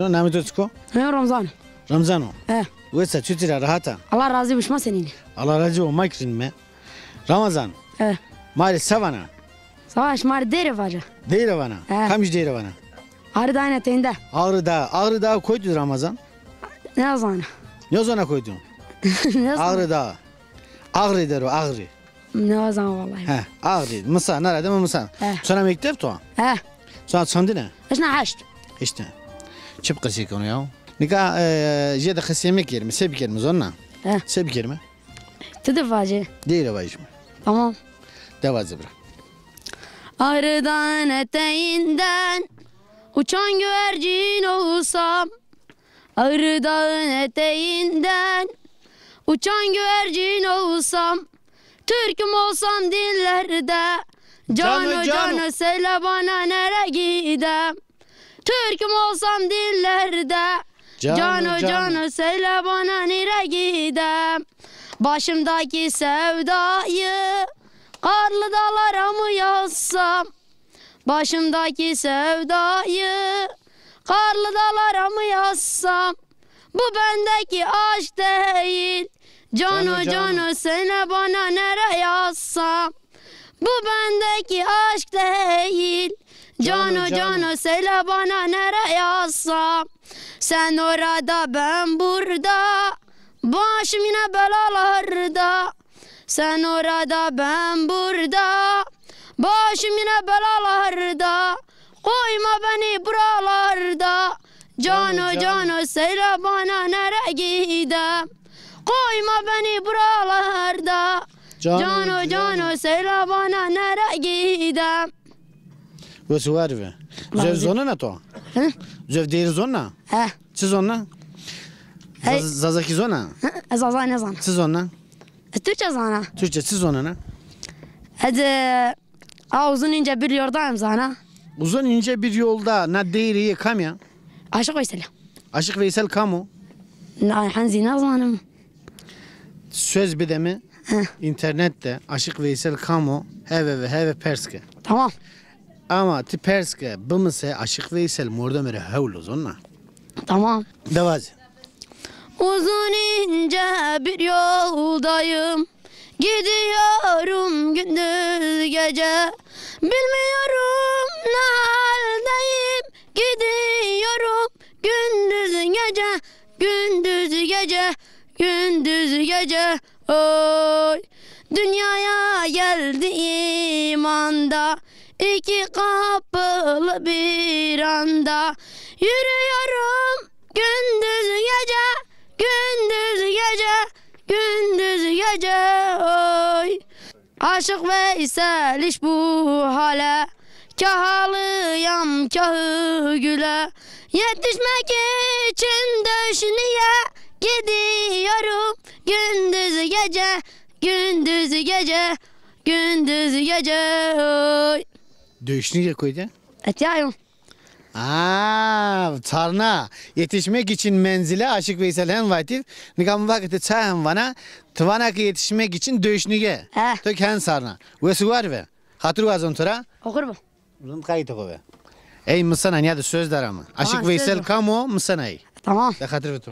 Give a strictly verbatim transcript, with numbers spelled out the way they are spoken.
Namê to çik o? Namê Ramazan. Ramazan o. He. Wes a, çutir a, rehat a? Allah razî bo, şima senîn ê? Allah razî bo, ma kî rind îme. Ramazan. He. Ma rê se vana? Savaş, ma rê Dêre vace. Dêre vana? He. Kamij Dêre vana? Ağrı Dağı'nın eteğinde. Ağrı Dağı. Ağrı Dağı koydu Ramazan? Ne zana? Ne zana koydu? Ne zana? Ağrı Dağı. Ağrı der o, Ağrı. Ne zana vallahi. He, Ağrı. Misa, nara deme Misa. He. Sona mektep to? He. Sona çandine? Eşna heşt. Heşt. Çip qesey keno ya? Nika, e, jê de qesey mekerîme, se bikerîme zonna? He. Se bikerîme? Ti de vace. Dêre vajîme. Tamam. De vaze bira. Ağrı Dağı'nın eteğinden uçan güvercin olsam, Ağrı Dağı'nın eteğinden uçan güvercin olsam, Türk'üm olsam dillerde, cano cano, söyle bana nereye gidem? Türk'üm olsam dillerde, cano cano, söyle bana nereye gidem? Başımdaki sevdayı karlı dağlara mı yazsam? Başımdaki sevdayı karlı dağlara mı yazsam? Bu bendeki aşk değil. Cano cano, söyle bana nereye yazsam? Bu bendeki aşk değil. Cano cano, söyle bana nereye yazsam? Sen orada, ben burada, başım yine belalarda. Sen orada, ben burada, başım yine belalarda. Koyma beni buralarda. Cano cano, söyle bana nereye gidem? Koyma beni buralarda. Cano cano, söyle bana nereye gidem? Wes û war ve. Zöv zonena to? Hı? Zöv Dêrî zonna? He. Çi zonna? Hey. Zaz-, Zazakî zonna? Hı, ez Zazakî nêzana. Çi zonna? Ez Türkçe zana. Türkçe çi zonena? Ez, e, a Uzun ince bir yoldayım zana. Uzun ince bir yolda na Dêrî yê kam ya? Aşık Veysel. Aşık Veysel kam o? Na, henzî nêzanim. Söz bide mi. Heh. İnternet de Aşık Veysel kam o, heve ve heve pers ke. Tamam. Ama ti pers ke bimise Aşık Veysel mordemê rê hewl o, zonna? Tamam. De vaze. Uzun ince bir yoldayım, gidiyorum gündüz gece. Bilmiyorum ne haldeyim, gidiyorum gündüz gece, gündüz gece, gündüz gece. Oy. Dünyaya geldiğim anda iki kapılı bir anda yürüyorum gündüz gece, gündüz gece, gündüz gece. Oy. Aşık Veysel iş bu hale, kâh ağlayam kâhı güle. Yetişmek için döşünüye gidiyorum gündüz gece, gündüz gece, gündüz gece. Oy. Döşünüye koydu. Etiyayım. Aa, sarna. Yetişmek için menzile Aşık Veysel hen vatî. Nika mi va ke ti ça hen vana, ti vana ke yetişmek için döşünüye. He. To ki hen sarna. Wes û war ve. Xatir wazon to ra. Oxir bo. Rind qayîtê xo ve. Ey misena, nîya de söz dara mi. Aşık Veysel kam o, misena ey. Tamam. De xatir ve to.